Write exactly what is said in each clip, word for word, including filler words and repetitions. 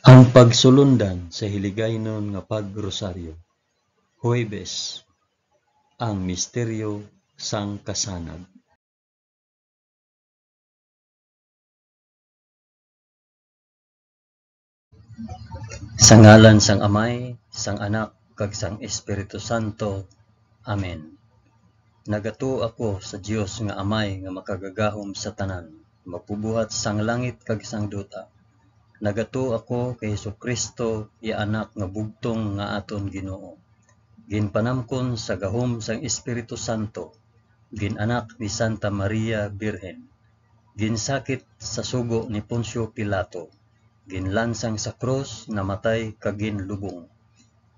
Ang pagsulundan sa hiligaynon nga pagrosaryo. Huwebes, ang misteryo sang kasanag. Sa ngalan sang Amay, sang Anak, kag sang Espiritu Santo. Amen. Nagatuo ako sa Dios nga Amay nga makagagahom sa tanan, magbubuhat sang langit kag sang duta. Nagatuo ako kay Jesu-Cristo, iya Anak nga bugtong nga aton Ginoo, ginpanamkon sa gahom sang Espiritu Santo, gin-anak ni Santa Maria Birhen, ginsakit sa sugo ni Poncio Pilato, ginlansang sa krus, namatay kag ginlubong.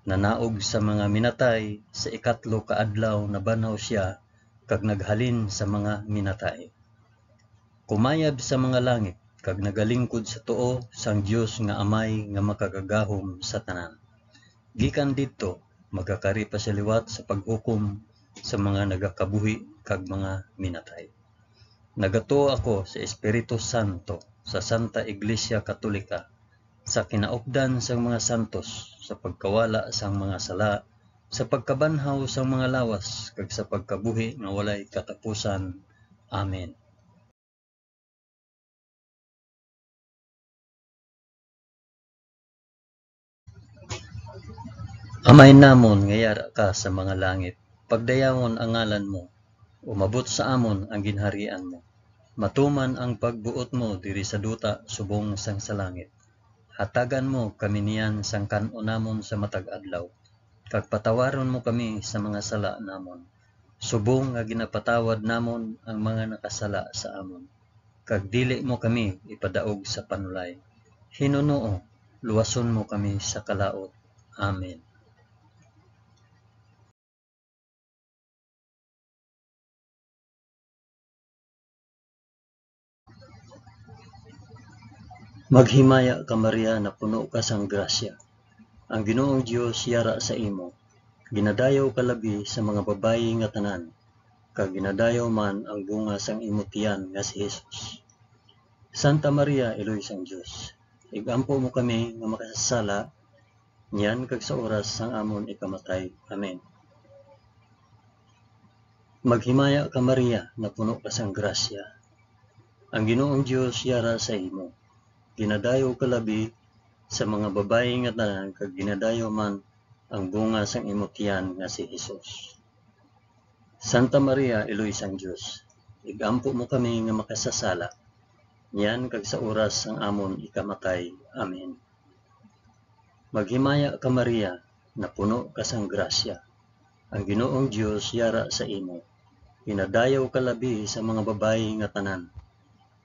Nanaog sa mga minatay, sa ikatlo ka adlaw nabanhaw sia kag naghalin sa mga minatay. Kumayab sa mga langit kag nagalingkod sa tuo sang Dios nga Amay nga makagagahom sa tanan. Gikan didto, magakari pa sia liwat sa paghukom sa mga nagakabuhi kag mga minatay. Nagatuo ako sa Espiritu Santo, sa Santa Iglesia Katolika, sa kinaupdan sang mga santos, sa pagkawala sang mga sala, sa pagkabanhaw sang mga lawas, kag sa pagkabuhi nga walay katapusan. Amen. Amay namon nga yara ka sa mga langit, pagdayawon ang ngalan mo, umabot sa amon ang ginharian mo, matuman ang pagbuot mo diri sa duta subong sang sa langit. Hatagan mo kami niyan sang kan-on namon sa matag adlaw, kag patawaron mo kami sa mga sala namon, subong nga ginapatawad namon ang mga nakasala sa amon, kag dili mo kami ipadaog sa panulay. Hinunoo, luwason mo kami sa kalaut. Amen. Maghimaya ka, Maria, napuno ka sang grasya. Ang Ginoong Dios yara sa imo. Ginadayaw ka labi sa mga babayi nga tanan, kag ginadayaw man ang bunga sang imo tiyan nga si Jesus. Santa Maria, Iloy sang Dios, ig-ampo mo kami nga makasasala, niyan kag sa oras sang amon ikamatay. Amen. Maghimaya ka, Maria, napuno ka sang grasya. Ang Ginoong Dios yara sa imo. Ginadayaw ka labi sa mga babayi nga tanan, kag ginadayaw man ang bunga sang imo tiyan nga si Jesus. Santa Maria, Iloy sang Dios, ig-ampo mo kami nga makasasala, niyan kag sa oras sang amon ikamatay. Amen. Maghimaya ka, Maria, napuno ka sang grasya. Ang Ginoong Dios yara sa imo. Ginadayaw ka labi sa mga babayi nga tanan,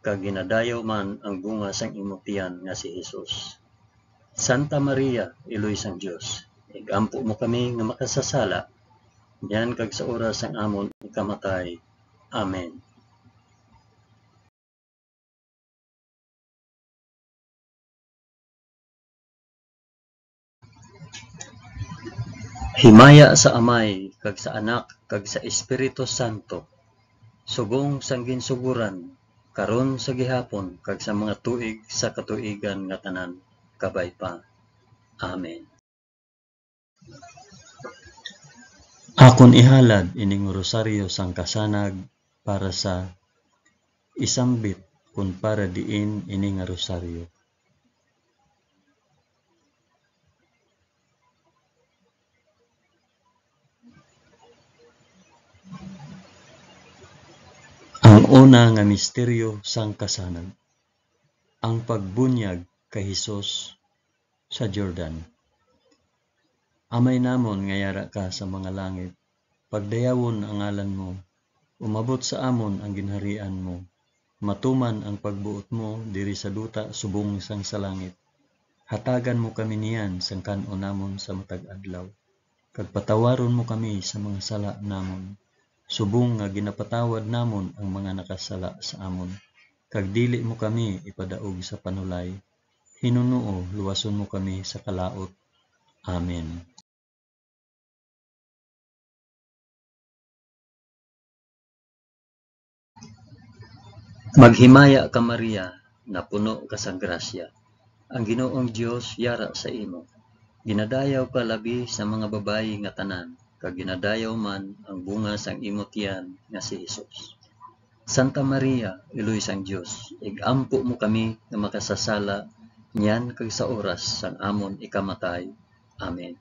kag ginadayaw man ang bunga sang imo tiyan nga si Jesus. Santa Maria, Iloy sang Dios, ig-ampo mo kami nga makasasala, niyan kag sa oras sang amon ikamatay. Amen. Himaya sa Amay, kag sa Anak, kag sa Espiritu Santo, subong sang ginsugoran, karon, sa gihapon, kag sa mga tuig sa katuigan nga tanan. Kabay pa. Amen. Akon ihalad ining rosaryo sang kasanag para sa isambit kon para diin ini nga rosaryo. Ang una nga misteryo sang kasanag, ang pagbunyag kay Jesus sa Jordan. Amay namon nga yara ka sa mga langit, pagdayawon ang ngalan mo, umabot sa amon ang ginharian mo, matuman ang pagbuot mo diri sa duta subong sang sa langit. Hatagan mo kami niyan sang kan-on namon sa matag adlaw, kag patawaron mo kami sa mga sala namon, subong nga ginapatawad namon ang mga nakasala sa amon, kag dili mo kami ipadaog sa panulay. Hinunoo, luwason mo kami sa kalaut. Amen. Maghimaya ka, Maria, napuno ka sang grasya. Ang Ginoong Dios yara sa imo. Ginadayaw ka labi sa mga babayi nga tanan, kag ginadayaw man ang bunga sang imo tiyan nga si Jesus. Santa Maria, Iloy sang Dios, ig-ampo mo kami nga makasasala niyan kag sa oras sang amon ikamatay. Amen.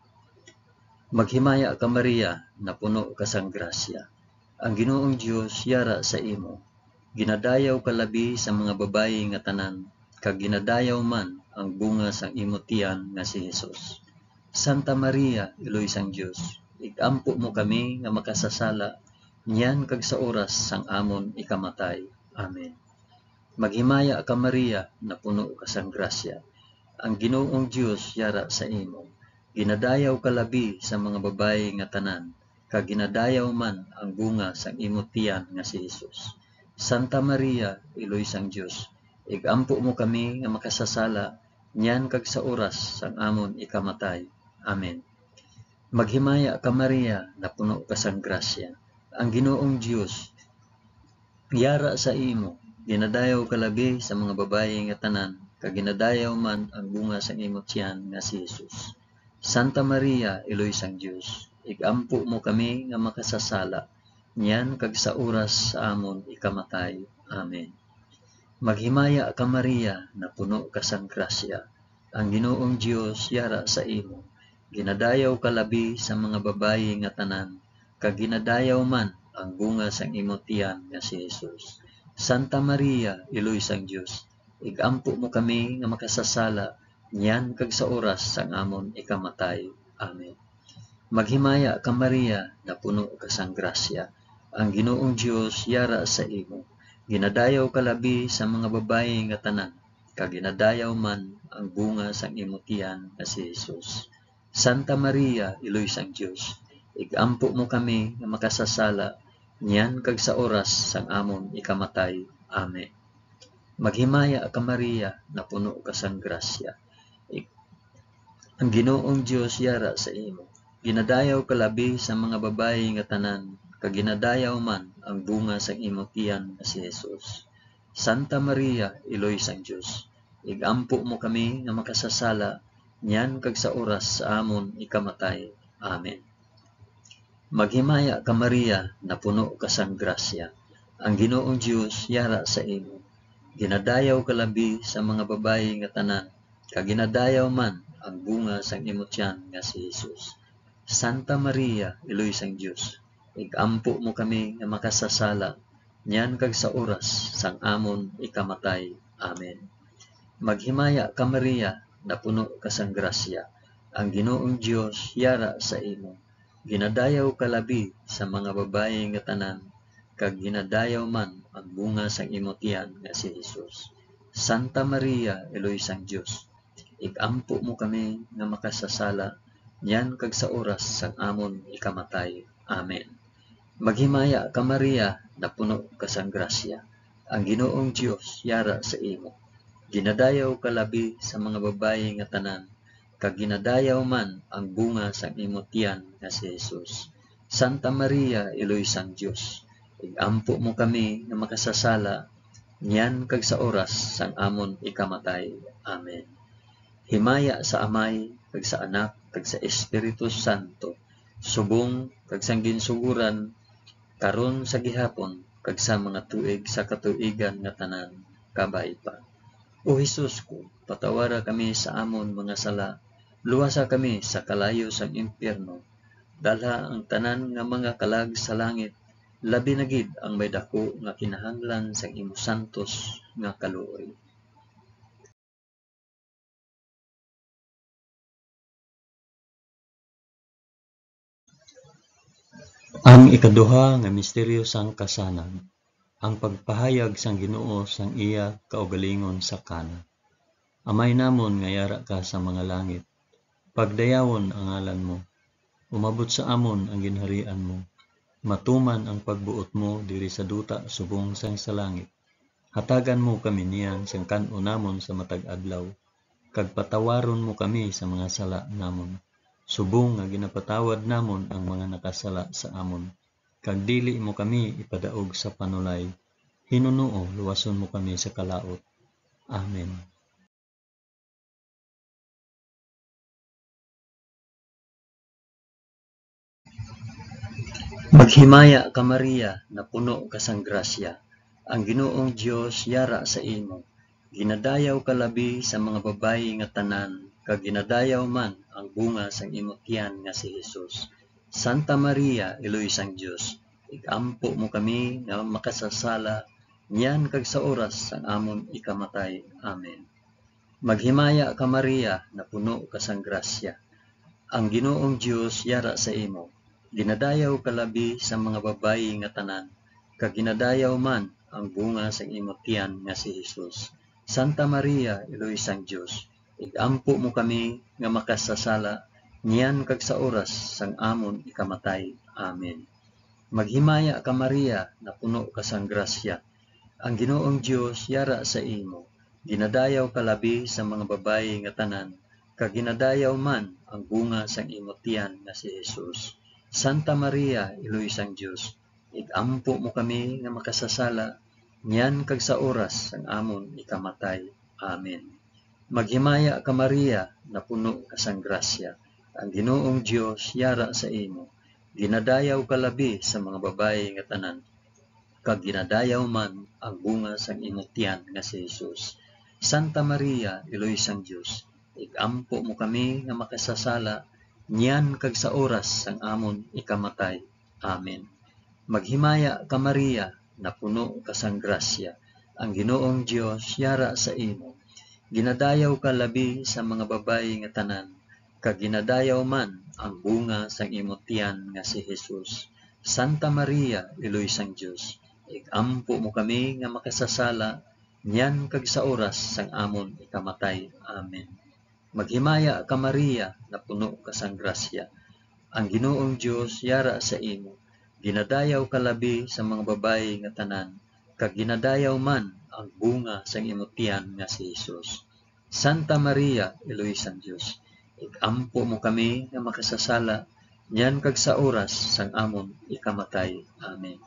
Maghimaya ka, Maria, napuno ka sang grasya. Ang Ginoong Dios yara sa imo. Ginadayaw ka labi sa mga babayi nga tanan, kag ginadayaw man ang bunga sang imo tiyan nga si Jesus. Santa Maria, Iloy sang Dios, ig-ampo mo kami nga makasasala niyan kag sa oras sang amon ikamatay. Amen. Maghimaya ka, Maria, napuno ka sang grasya. Ang Ginoong Dios yara sa imo. Ginadayaw ka labi sa mga babayi nga tanan, kag ginadayaw man ang bunga sang imo tiyan nga si Jesus. Santa Maria, Iloy sang Dios, ig-ampo mo kami nga makasasala niyan kag sa oras sang amon ikamatay. Amen. Maghimaya ka, Maria, napuno ka sang grasya. Ang Ginoong Dios yara sa imo. Ginadayaw ka labi sa mga babayi nga tanan, kag ginadayaw man ang bunga sang imo tiyan nga si Jesus. Santa Maria, Iloy sang Dios, ig-ampo mo kami nga makasasala niyan kag sa oras sa amon ikamatay. Amen. Maghimaya ka, Maria, napuno ka sang grasya. Ang Ginoong Dios yara sa imo. Ginadayaw ka labi sa mga babayi nga tanan, kag ginadayaw man ang bunga sang imo tiyan nga si Jesus. Santa Maria, Iloy sang Dios, ig-ampo mo kami nga makasasala niyan kag sa oras sang amon ikamatay. Amen. Maghimaya ka, Maria, napuno ka sang grasya. Ang Ginoong Dios yara sa imo. Ginadayaw ka labi sa mga babayi nga tanan, kag ginadayaw man ang bunga sang imo tiyan nga si Jesus. Santa Maria, Iloy sang Dios, ig-ampo mo kami nga makasasala niyan kag sa oras sang amon ikamatay. Amen. Maghimaya ka, Maria, napuno ka sang grasya. Ik-, ang Ginoong Dios yara sa imo. Ginadayaw ka labi sa mga babayi nga tanan, kag ginadayaw man ang bunga sang imo tiyan nga si Jesus. Santa Maria, Iloy sang Dios, ig-ampo mo kami nga makasasala niyan kag sa oras sa amon ikamatay. Amen. Maghimaya ka, Maria, napuno ka sang grasya. Ang Ginoong Dios yara sa imo. Ginadayaw ka labi sa mga babayi nga tanan, kag ginadayaw man ang bunga sang imo tiyan nga si Jesus. Santa Maria, Iloy sang Dios, ig-ampo mo kami nga makasasala niyan kag sa oras sang amon ikamatay. Amen. Maghimaya ka, Maria, napuno ka sang grasya. Ang Ginoong Dios yara sa imo. Ginadayaw ka labi sa mga babayi nga tanan, kag ginadayaw man ang bunga sang imo tiyan nga si Jesus. Santa Maria, Iloy sang Dios, ig-ampo mo kami nga makasasala niyan kag sa oras sang amon ikamatay. Amen. Maghimaya ka, Maria, napuno ka sang grasya. Ang Ginoong Dios yara sa imo. Ginadayaw ka labi sa mga babayi nga tanan, kag ginadayaw man ang bunga sang imo tiyan nga si Jesus. Santa Maria, Iloy sang Dios, ig-ampo mo kami nga makasasala niyan kag sa oras sang amon ikamatay. Amen. Himaya sa Amay, kag sa Anak, kag sa Espiritu Santo, subong kag sang ginsugoran, karon, sa gihapon, kag sa mga tuig sa katuigan nga tanan. Kabay pa. O Jesus ko, patawara kami sa amon mga sala, luwasa kami sa kalayo sang impyerno, dalha ang tanan nga mga kalag sa langit, labi na gid ang may daku nga kinahanglan sang imo santos nga kaluoy. Ang ikaduha nga misteryo sang kasanag, ang pagpahayag sang Ginoo sang iya kaugalingon sa Cana. Amay namon nga yara ka sa mga langit, pagdayawon ang ngalan mo. Umabot sa amon ang ginharian mo. Matuman ang pagbuot mo diri sa duta subong sang sa langit. Hatagan mo kami niyan sang kan-o namon sa matag adlaw, kag patawaron mo kami sa mga sala namon, subong nga ginapatawad namon ang mga nakasala sa amon. Kag dili mo kami ipadaog sa panulay, hinunoo luwason mo kami sa kalaut. Amen. Maghimaya ka, Maria, napuno ka sang grasya, ang Ginoong Dios yara sa imo. Ginadayaw ka labi sa mga babayi nga tanan, kag ginadayaw man ang bunga sang imo tiyan nga si Jesus. Santa Maria, Iloy sang Dios, ig-ampo mo kami nga makasasala niyan kag sa oras sang amon ikamatay. Amen. Maghimaya ka, Maria, napuno ka sang grasya. Ang Ginoong Dios yara sa imo. Ginadayaw ka labi sa mga babayi nga tanan, kag ginadayaw man ang bunga sang imo tiyan nga si Jesus. Santa Maria, Iloy sang Dios, ig-ampo mo kami nga makasasala niyan kag sa oras sang amon ikamatay. Amen. Maghimaya ka, Maria, napuno ka sang grasya. Ang Ginoong Dios yara sa imo. Ginadayaw ka labi sa mga babayi nga tanan, kag ginadayaw man ang bunga sang imo tiyan nga si Jesus. Santa Maria, Iloy sang Dios, ig-ampo mo kami nga makasasala niyan kag sa oras sang amon ikamatay. Amen. Maghimaya ka, Maria, napuno ka sang grasya. Ang Ginoong Dios yara sa imo. Ginadayaw ka labi sa mga babayi nga tanan, kag ginadayaw man ang bunga sang imo tiyan nga si Jesus. Santa Maria, Iloy sang Dios, ig-ampo mo kami nga makasasala niyan kag sa oras sang amon ikamatay. Amen. Maghimaya ka, Maria, napuno ka sang grasya. Ang Ginoong Dios yara sa imo. Ginadayaw ka labi sa mga babayi nga tanan, kag ginadayaw man ang bunga sang imo tiyan nga si Jesus. Santa Maria, Iloy sang Dios, ig-ampo mo kami nga makasasala niyan kag sa oras sang amon ikamatay. Amen. Maghimaya ka, Maria, napuno ka sang grasya. Ang Ginoong Dios yara sa imo. Ginadayaw ka labi sa mga babayi nga tanan, kag ginadayaw man ang bunga sang imo tiyan nga si Jesus. Santa Maria, Iloy sang Dios, ig-ampo mo kami nga makasasala niyan kag sa oras sang amon ikamatay. Amen.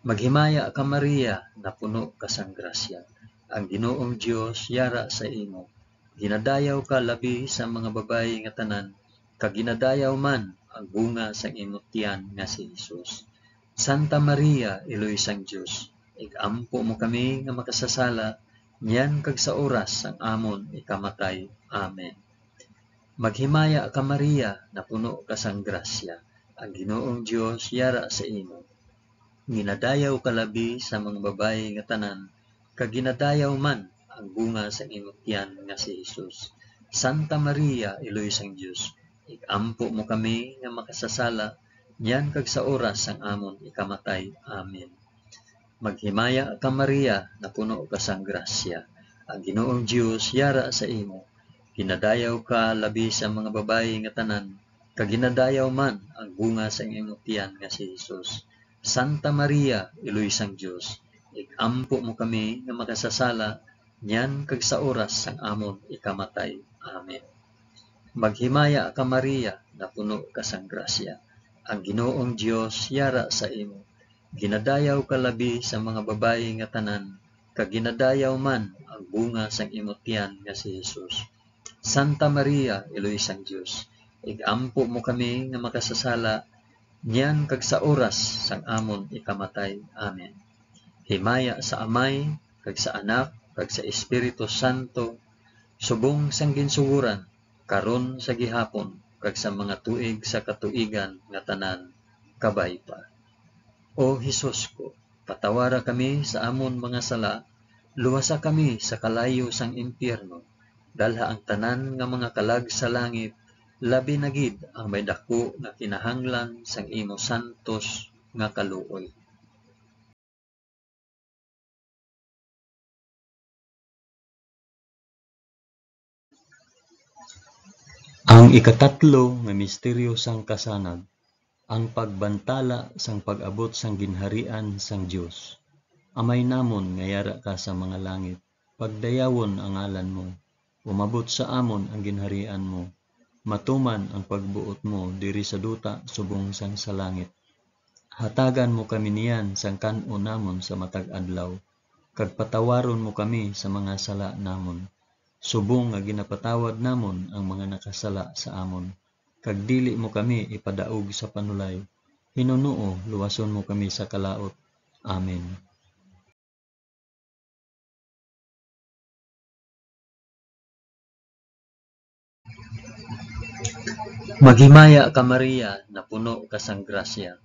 Maghimaya ka, Maria, napuno ka sang grasya. Ang Ginoong Dios yara sa imo. Ginadayaw ka labi sa mga babayi nga tanan, kag ginadayaw man ang bunga sang imo tiyan nga si Jesus. Santa Maria, Iloy sang Dios, ig-ampo mo kami nga makasasala niyan kag sa oras sang amon ikamatay. Amen. Maghimaya ka, Maria, napuno ka sang grasya. Ang Ginoong Dios yara sa imo. Ginadayaw ka labi sa mga babayi nga tanan, kag ginadayaw man ang bunga sang imo tiyan nga si Jesus. Santa Maria, Iloy sang Dios, ig-ampo mo kami nga makasasala niyan kag sa oras sang amon ikamatay. Amen. Maghimaya ka, Maria, napuno ka sang grasya. Ang Ginoong Dios yara sa imo. Ginadayaw ka labi sa mga babayi nga tanan, kag ginadayaw man ang bunga sang imo tiyan nga si Jesus. Santa Maria, Iloy sang Dios, ig-ampo mo kami nga makasasala niyan kag sa oras sang amon ikamatay. Amen. Maghimaya ka, Maria, napuno ka sang grasya. Ang Ginoong Dios yara sa imo. Ginadayaw ka labi sa mga babayi nga tanan, kag ginadayaw man ang bunga sang imo tiyan nga si Jesus. Santa Maria, Iloy sang Dios, ig-ampo mo kami nga makasasala niyan kag sa oras sang amon ikamatay. Amen. Himaya sa Amay, kag sa Anak, kag sa Espiritu Santo, subong sang ginsugoran, karon, sa gihapon, kag sa mga tuig sa katuigan nga tanan. Kabay pa. O Jesus ko, patawara kami sa amon mga sala, luwasa kami sa kalayo sang impyerno, dalha ang tanan nga mga kalag sa langit, labi na gid ang may daku nga kinahanglan sang imo santos nga kaluoy. Ang ikatatlo nga misteryo sang kasanag, ang pagbantala sang pag-abot sang ginharian sang Dios. Amay namon nga yara ka sa mga langit, pagdayawon ang ngalan mo. Umabot sa amon ang ginharian mo. Matuman ang pagbuot mo diri sa duta subong sang sa langit. Hatagan mo kami niyan sang kan-on namon sa matag adlaw, kag patawaron mo kami sa mga sala namon, subong nga ginapatawad namon ang mga nakasala sa amon, kag dili mo kami ipadaog sa panulay, Hinunoo, luwason mo kami sa kalaut. Amen. Maghimaya ka, Maria, napuno ka sang grasya.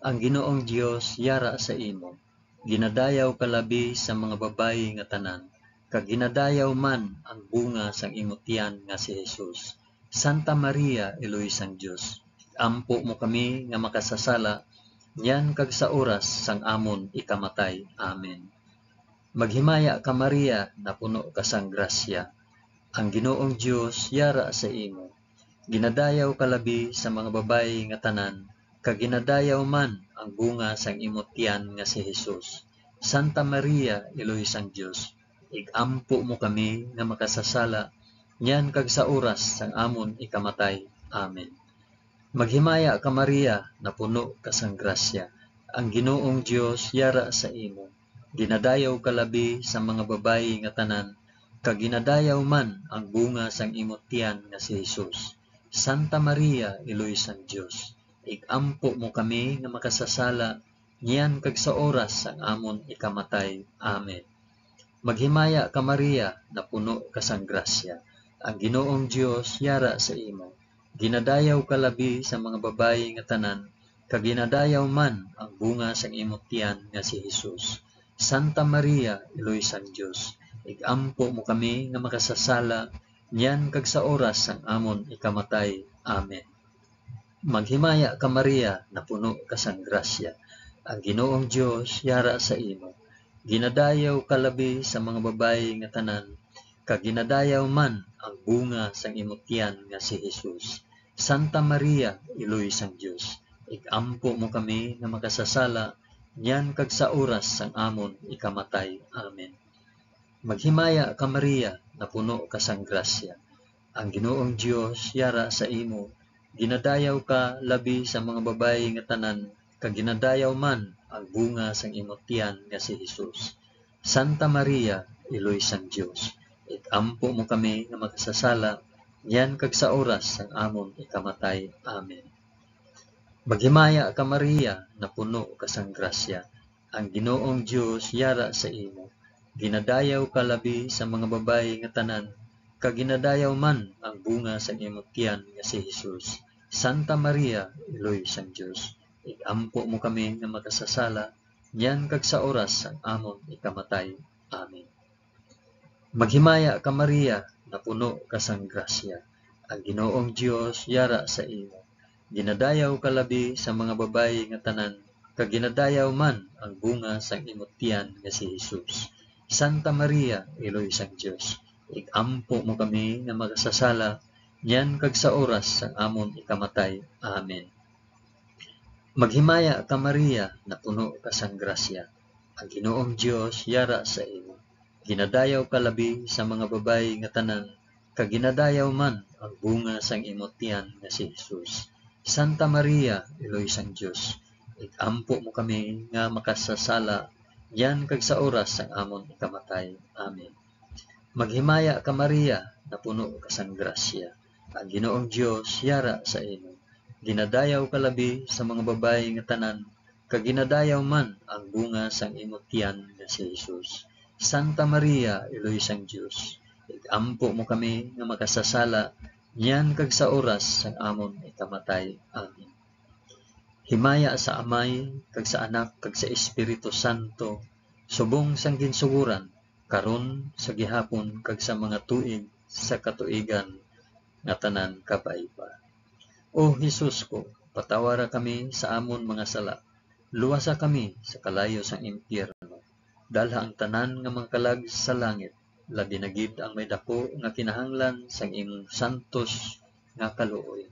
Ang Ginoong Dios yara sa imo. Ginadayaw ka labi sa mga babayi nga tanan, kag ginadayaw man ang bunga sang imo tiyan nga si Jesus. Santa Maria, Iloy sang Dios, ampo mo kami nga makasasala, niyan kag sa oras sang amon ikamatay. Amen. Maghimaya ka, Maria, napuno ka sang grasya. Ang Ginoong Dios yara sa imo. Ginadayaw ka labi sa mga babayi nga tanan, kag ginadayaw man ang bunga sang imo tiyan nga si Jesus. Santa Maria, Iloy sang Dios, ig-ampo mo kami nga makasasala, niyan kag sa oras sang amon ikamatay. Amen. Maghimaya ka, Maria, napuno ka sang grasya. Ang Ginoong Dios yara sa imo. Ginadayaw ka labi sa mga babayi nga tanan, kag ginadayaw man ang bunga sang imo tiyan nga si Jesus. Santa Maria, Iloy sang Dios, ig-ampo mo kami nga makasasala, niyan kag sa oras sang amon ikamatay. Amen. Maghimaya ka, Maria, napuno ka sang grasya. Ang Ginoong Dios yara sa imo. Ginadayaw ka labi sa mga babayi nga tanan, kag ginadayaw man ang bunga sang imo tiyan nga si Jesus. Santa Maria, Iloy sang Dios, ig-ampo mo kami nga makasasala, niyan kag sa oras sang amon ikamatay. Amen. Maghimaya ka, Maria, napuno ka sang grasya. Ang Ginoong Dios yara sa imo. Ginadayaw ka labi sa mga babayi nga tanan, kag ginadayaw man ang bunga sang imo tiyan nga si Jesus. Santa Maria, Iloy sang Dios, ig-ampo mo kami nga makasasala, niyan kag sa oras sang amon ikamatay. Amen. Maghimaya ka, Maria, napuno ka sang grasya. Ang Ginoong Dios yara sa imo. Ginadayaw ka labi sa mga babayi nga tanan, kag ginadayaw man ang bunga sang imo tiyan nga si Jesus. Santa Maria, Iloy sang Dios, ig-ampo mo kami nga makasasala, niyan kag sa oras sang amon ikamatay. Amen. Maghimaya ka, Maria, napuno ka sang grasya. Ang Ginoong Dios yara sa imo. Ginadayaw ka labi sa mga babayi nga tanan, kag ginadayaw man ang bunga sang imo tiyan nga si Jesus. Santa Maria, Iloy sang Dios, ig-ampo mo kami nga makasasala, niyan kag sa oras sang amon ikamatay. Amen. Maghimaya ka, Maria, napuno ka sang grasya. Ang Ginoong Dios yara sa imo. Ginadayaw ka labi sa mga babayi nga tanan, kag ginadayaw man ang bunga sang imo tiyan nga si Jesus. Santa Maria, Iloy sang Dios, ig-ampo mo kami nga makasasala, niyan kag sa oras sang amon ikamatay. Amen. Maghimaya ka, Maria, napuno ka sang grasya. Ang Ginoong Dios yara sa imo. Ginadayaw ka labi sa mga babayi nga tanan, kag ginadayaw man ang bunga sang imo tiyan nga si Jesus. Santa Maria, Iloy sang Dios, ig-ampo mo kami nga makasasala, niyan kag sa oras sang amon ikamatay. Amen. Maghimaya ka, Maria, napuno ka sang grasya. Ang Ginoong Dios yara sa imo. Ginadayaw ka labi sa mga babayi nga tanan, kag ginadayaw man ang bunga sang imo tiyan nga si Jesus. Santa Maria, Iloy sang Dios, ig-ampo mo kami nga makasasala, niyan kag sa oras sang amon ikamatay. Amen. Himaya sa Amay, kag sa Anak, kag sa Espiritu Santo, subong sang ginsugoran, karon, sa gihapon, kag sa mga tuig sa katuigan nga tanan. Kabay pa. O Jesus ko, patawara kami sa amon mga sala, luwasa kami sa kalayo sang impyerno, dalha ang tanan nga mga kalag sa langit, labi na gid ang may daku nga kinahanglan sang imong santos nga kaluoy.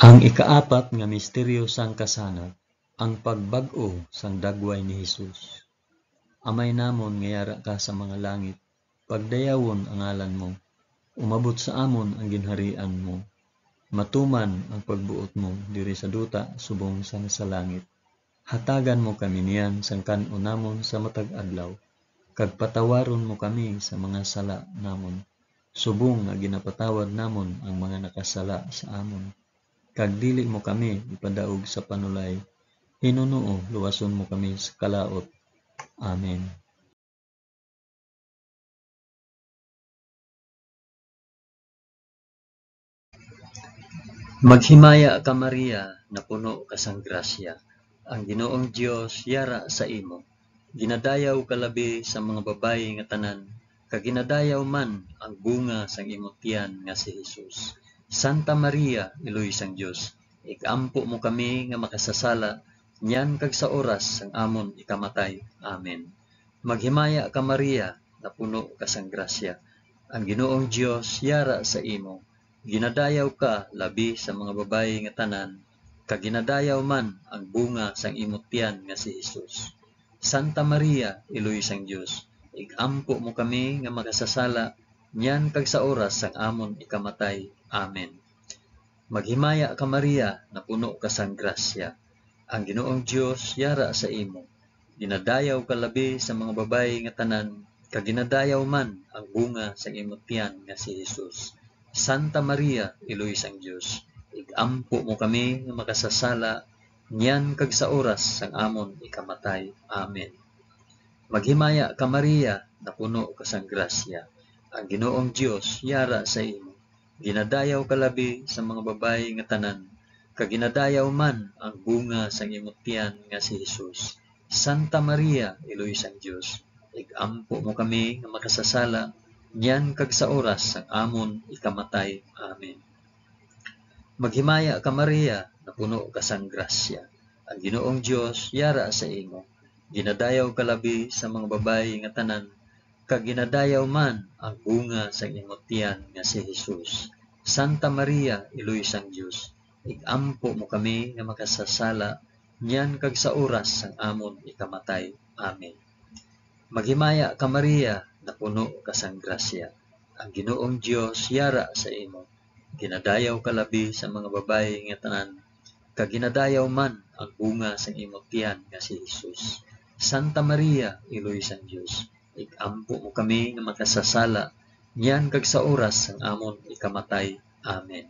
Ang ikaapat nga misteryo sang kasanag, ang pagbag-o sang dagway ni Jesus. Amay namon nga yara ka sa mga langit, pagdayawon ang ngalan mo. Umabot sa amon ang ginharian mo. Matuman ang pagbuot mo diri sa duta subong sang sa langit. Hatagan mo kami niyan sang kan-on namon sa matag adlaw. kag patawaron mo kami sa mga sala namon, subong nga ginapatawad namon ang mga nakasala sa amon. Kag dili mo kami ipadaog sa panulay, hinunoo luwason mo kami sa kalaut. Amen. Maghimaya ka, Maria, napuno ka sang grasya. Ang Ginoong Dios yara sa imo. Ginadayaw ka labi sa mga babayi nga tanan, kag ginadayaw man ang bunga sang imo tiyan nga si Jesus. Santa Maria, Iloy sang Dios, ig-ampo mo kami nga makasasala niyan kag sa oras sang amon ikamatay. Amen. Maghimaya ka, Maria, napuno ka sang grasya. Ang Ginoong Dios yara sa imo. Ginadayaw ka labi sa mga babayi nga tanan, kag ginadayaw man ang bunga sang imo tiyan nga si Jesus. Santa Maria, Iloy sang Dios, ig-ampo mo kami nga makasasala niyan kag sa oras sang amon ikamatay. Amen. Maghimaya ka, Maria, napuno ka sang grasya. Ang Ginoong Dios yara sa imo. Ginadayaw ka labi sa mga babayi nga tanan, kag ginadayaw man ang bunga sang imo tiyan nga si Jesus. Santa Maria, Iloy sang Dios, ig-ampo mo kami nga makasasala niyan kag sa oras sang amon ikamatay. Amen. Maghimaya ka, Maria, napuno ka sang grasya. Ang Ginoong Dios yara sa imo. Ginadayaw ka labi sa mga babayi nga tanan, kag ginadayaw man ang bunga sang imo tiyan nga si Jesus. Santa Maria, Iloy sang Dios, ig-ampo mo kami nga makasasala niyan kag sa oras sang amon ikamatay. Amen. Maghimaya ka, Maria, napuno ka sang grasya. Ang Ginoong Dios yara sa imo. Ginadayaw ka labi sa mga babayi nga tanan, kag ginadayaw man ang bunga sang imo tiyan nga si Jesus. Santa Maria, Iloy sang Dios, ig-ampo mo kami nga makasasala niyan kag sa oras sang amon ikamatay. Amen. Maghimaya ka, Maria, napuno ka sang grasya. Ang Ginoong Dios yara sa imo. Ginadayaw ka labi sa mga babayi nga tanan, kag ginadayaw man ang bunga sang imo tiyan nga si Jesus. Santa Maria, Iloy sang Dios, ig-ampo mo kami nga makasasala niyan kag sa oras sang amon ikamatay. Amen.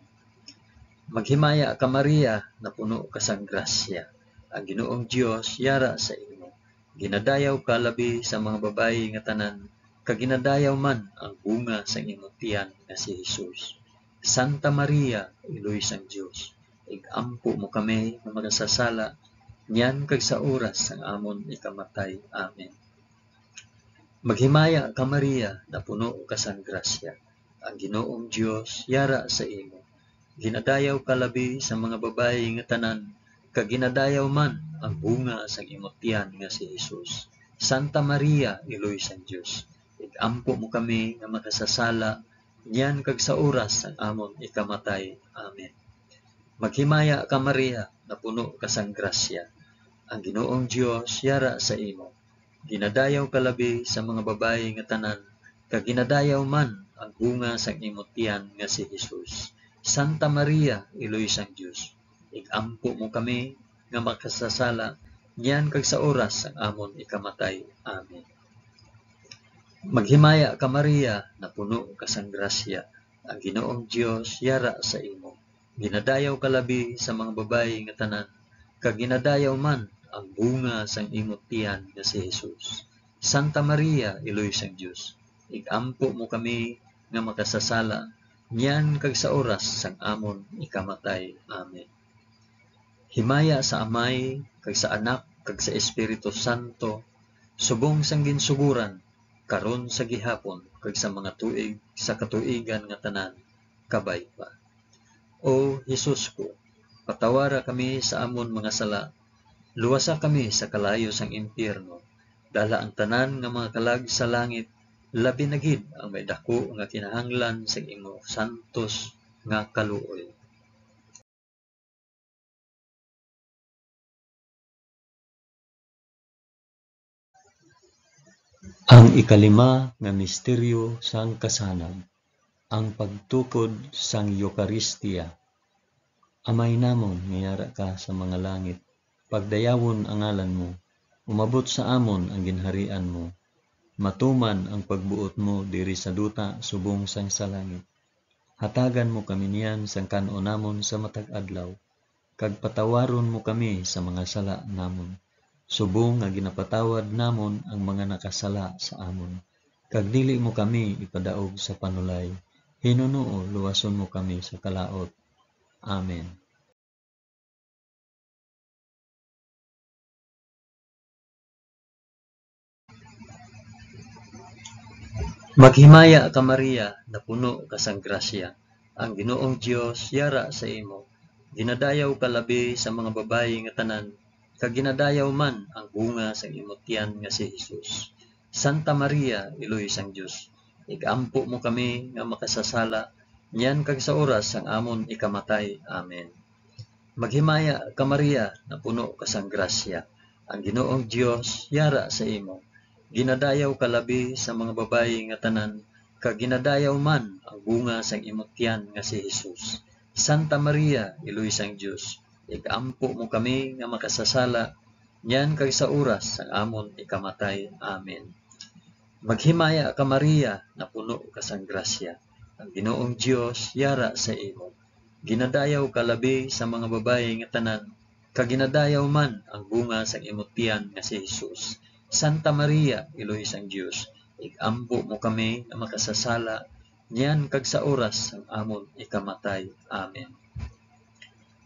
Maghimaya ka, Maria, napuno ka sang grasya. Ang Ginoong Dios yara sa imo. Ginadayaw ka labi sa mga babayi nga tanan, kag ginadayaw man ang bunga sang imo tiyan nga si Jesus. Santa Maria, Iloy sang Dios, ig-ampo mo kami nga makasasala niyan kag sa oras sang amon ikamatay. Amen. Maghimaya ka, Maria, napuno ka sang grasya. Ang Ginoong Dios yara sa imo. Ginadayaw ka labi sa mga babayi nga tanan, kag ginadayaw man ang bunga sang imo tiyan nga si Jesus. Santa Maria, Iloy sang Dios, ig-ampo mo kami nga makasasala niyan kag sa oras sang amon ikamatay. Amen. Maghimaya ka, Maria, napuno ka sang grasya. Ang Ginoong Dios yara sa imo. Ginadayaw ka labi sa mga babayi nga tanan, kag ginadayaw man ang bunga sang imo tiyan nga si Jesus. Santa Maria, Iloy sang Dios, ig-ampo mo kami nga makasasala niyan kag sa oras sang amon ikamatay. Amen. Maghimaya ka, Maria, napuno ka sang grasya. Ang Ginoong Dios yara sa imo. Ginadayaw ka labi sa mga babayi nga tanan, kag ginadayaw man ang bunga sang imo tiyan nga si Jesus. Santa Maria, Iloy sang Dios, ig-ampo mo kami nga makasasala niyan kag sa oras sang amon ikamatay. Amen. Himaya sa Amay, kag sa Anak, kag sa Espiritu Santo, subong sang ginsugoran, karon, sa gihapon, kag sa mga tuig sa katuigan nga tanan. Kabay pa. O Jesus ko, patawara kami sa amon mga sala, luwasa kami sa kalayo sang impyerno, dala ang tanan nga mga kalag sa langit, labi na gid ang may daku nga kinahanglan sang imo santos nga kaluoy. Ang ikalima nga misteryo sang kasanag, ang pagtukod sang Eukaristia. Amay namon nga yara ka sa mga langit, pagdayawon ang ngalan mo, umabot sa amon ang ginharian mo, matuman ang pagbuot mo diri sa duta subong sang sa langit. Hatagan mo kami niyan sang kan-on namon sa matag adlaw, kag patawaron mo kami sa mga sala namon, subong nga ginapatawad namon ang mga nakasala sa amon. Kag dili mo kami ipadaog sa panulay, hinunoo luwason mo kami sa kalaut. Amen. Maghimaya ka, Maria, napuno ka sang grasya. Ang Ginoong Dios yara sa imo. Ginadayaw ka labi sa mga babayi nga tanan, kag ginadayaw man ang bunga sang imo tiyan nga si Jesus. Santa Maria, Iloy sang Dios, ig-ampo mo kami nga makasasala, niyan kag sa oras sang amon ikamatay. Amen. Maghimaya ka, Maria, napuno ka sang grasya. Ang Ginoong Dios yara sa imo. Ginadayaw ka labi sa mga babayi nga tanan, kag ginadayaw man ang bunga sang imo tiyan nga si Jesus. Santa Maria, Iloy sang Dios, ig-ampo mo kami nga makasasala, niyan kag sa oras sang amon ikamatay. Amen. Maghimaya ka, Maria, napuno ka sang grasya. Ang Ginoong Dios yara sa imo. Ginadayaw ka labi sa mga babayi nga tanan, kag ginadayaw man ang bunga sang imo tiyan nga si Jesus. Santa Maria, Iloy sang Dios, ig-ampo mo kami nga makasasala, niyan kag sa oras sang amon ikamatay. Amen.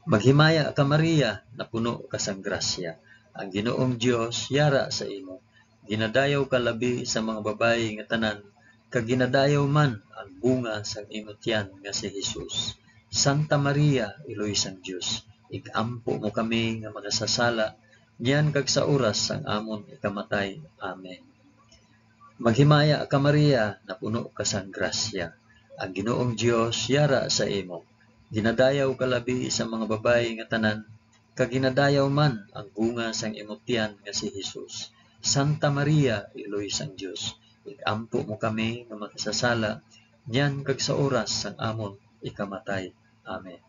Maghimaya ka, Maria, napuno ka sang grasya. Ang Ginoong Dios yara sa imo. Ginadayaw ka labi sa mga babayi nga tanan, kag ginadayaw man ang bunga sang imo tiyan nga si Jesus. Santa Maria, Iloy sang Dios, ig-ampo mo kami nga makasasala, niyan kag sa oras sang amon ikamatay. Amen. Maghimaya ka, Maria, napuno ka sang grasya. Ang Ginoong Dios yara sa imo. Ginadayaw ka labi sa mga babayi nga tanan, kag ginadayaw man ang bunga sang imo tiyan nga si Jesus. Santa Maria, Iloy sang Dios, ig-ampo mo kami nga makasasala, niyan kag sa oras sang amon ikamatay. Amen.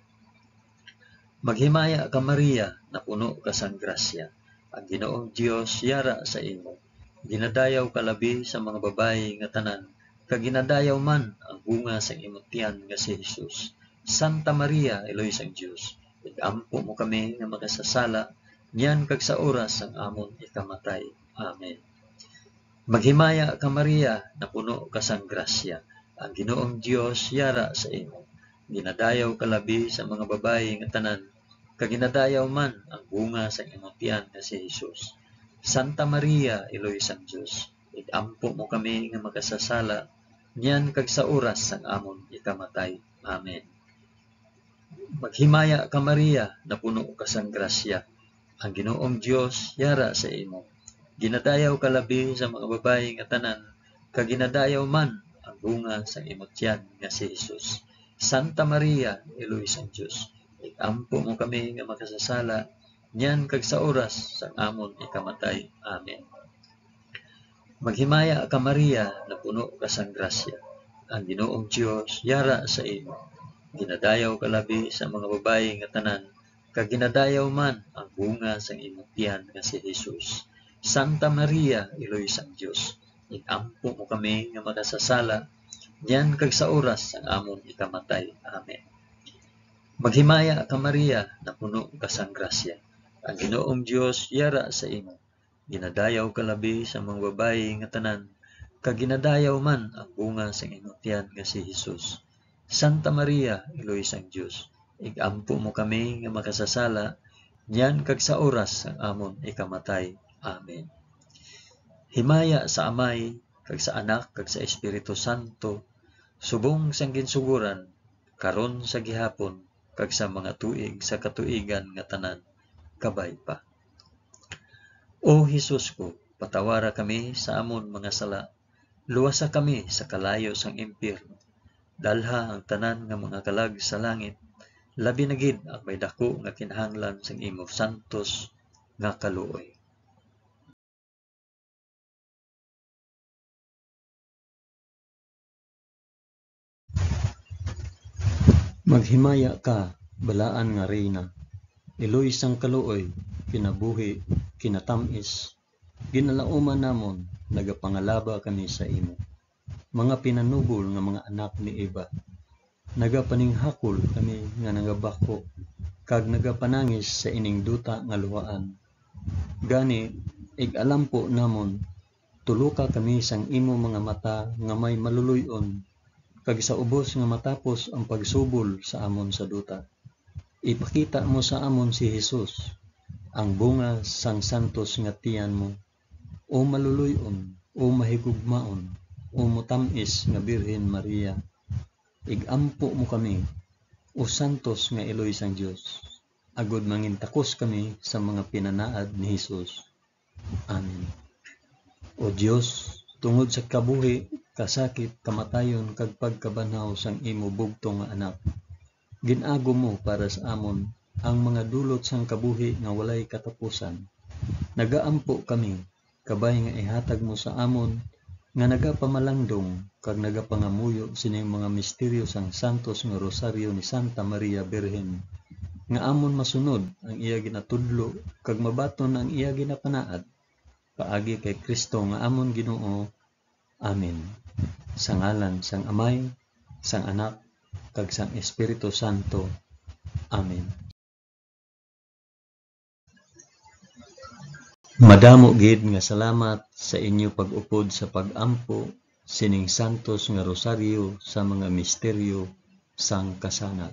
Maghimaya ka, Maria, napuno ka sang grasya. Ang Ginoong Dios yara sa imo. Ginadayaw ka labi sa mga babayi nga tanan, kag ginadayaw man ang bunga sang imo tiyan nga si Jesus. Santa Maria, Iloy sang Dios, ig-ampo mo kami nga makasasala, niyan kag sa oras sang amon ikamatay. Amen. Maghimaya ka, Maria, napuno ka sang grasya. Ang Ginoong Dios yara sa imo. Ginadayaw ka labi sa mga babayi nga tanan, kag ginadayaw man ang bunga sang imo tiyan nga si Jesus. Santa Maria, Iloy sang Dios, ig-ampo mo kami nga makasasala, niyan kag sa oras sang amon ikamatay. Amen. Maghimaya ka, Maria, napuno ka sang grasya. Ang Ginoong Dios yara sa imo. Ginadayaw ka labi sa mga babayi nga tanan, kag ginadayaw man ang bunga sang imo tiyan nga si Jesus. Santa Maria, Iloy sang Dios, ig-ampo mo kami nga makasasala, niyan kag sa oras sang amon ikamatay. Amen. Maghimaya ka, Maria, napuno ka sang grasya. Ang Ginoong Dios yara sa imo. Ginadayaw ka labi sa mga babayi nga tanan, kag ginadayaw man ang bunga sang imo tiyan nga si Jesus. Santa Maria, Iloy sang Dios, ig-ampo mo kami nga makasasala, niyan kag sa oras sang amon ikamatay. Amen. Maghimaya ka, Maria, napuno ka sang grasya. Ang Ginoong Dios yara sa imo. Ginadayaw ka labi sa mga babayi nga tanan, kag ginadayaw man ang bunga sang imo tiyan nga si Jesus. Santa Maria, Iloy sang Dios, ig-ampo mo kami nga makasasala, niyan kag sa oras sang amon ikamatay. Amen. Himaya sa Amay, kag sa Anak, kag sa Espiritu Santo, subong sang ginsugoran, karon, sa gihapon, kag sa mga tuig sa katuigan nga tanan. Kabay pa. O Jesus ko, patawara kami sa amon mga sala, luwasa kami sa kalayo sang impyerno, dalha ang tanan nga mga kalag sa langit, labi na gid ang may daku nga kinahanglan sang imo santos nga kaluoy. Maghimaya ka, balaan nga Reyna, iloy sang kaluoy, kinabuhi, kinatamis, Ginalauman namon, nagapangalaba kami sa imo, mga pinanubol nga mga anak ni Eva. Nagapaninghakol kami nga nangabako, kag nagapanangis sa ining duta nga luhaan. Gani, ig-alampo namon, tuluka kami sang imo mga mata nga may maluloy-on, kag sa ubos nga matapos ang pagsubol sa amon sa duta, ipakita mo sa amon si Jesus, ang bunga sang santos nga tiyan mo. O maluloy-on, o mahigugmaon, o motam-is nga Birhen Maria, ig-ampo mo kami, o santos nga iloy sang Dios, agod mangintakos kami sa mga pinanaad ni Jesus. Amen. O Dios, tungod sa kabuhi, kasakit, kamatayon, kag pagkabanhaw sang imo bugtong nga Anak, gin-agom mo para sa amon ang mga dulot sang kabuhi nga walay katapusan. Nagaampo kami, kabay nga ihatag mo sa amon nga nagapamalandong kag nagapangamuyo sining mga misteryo sang santos nga Rosaryo ni Santa Maria Birhen, nga amon masunod ang iya ginatudlo kag mabaton ang iya ginapanaad, paagi kay Cristo nga amon Ginoo. Amen. Sa ngalan sang Amay, sang Anak, kag sang Espiritu Santo. Amen. Madamo gid nga salamat sa inyo pag-upod sa pag-ampo sining santos nga rosaryo sa mga misteryo sang kasanag.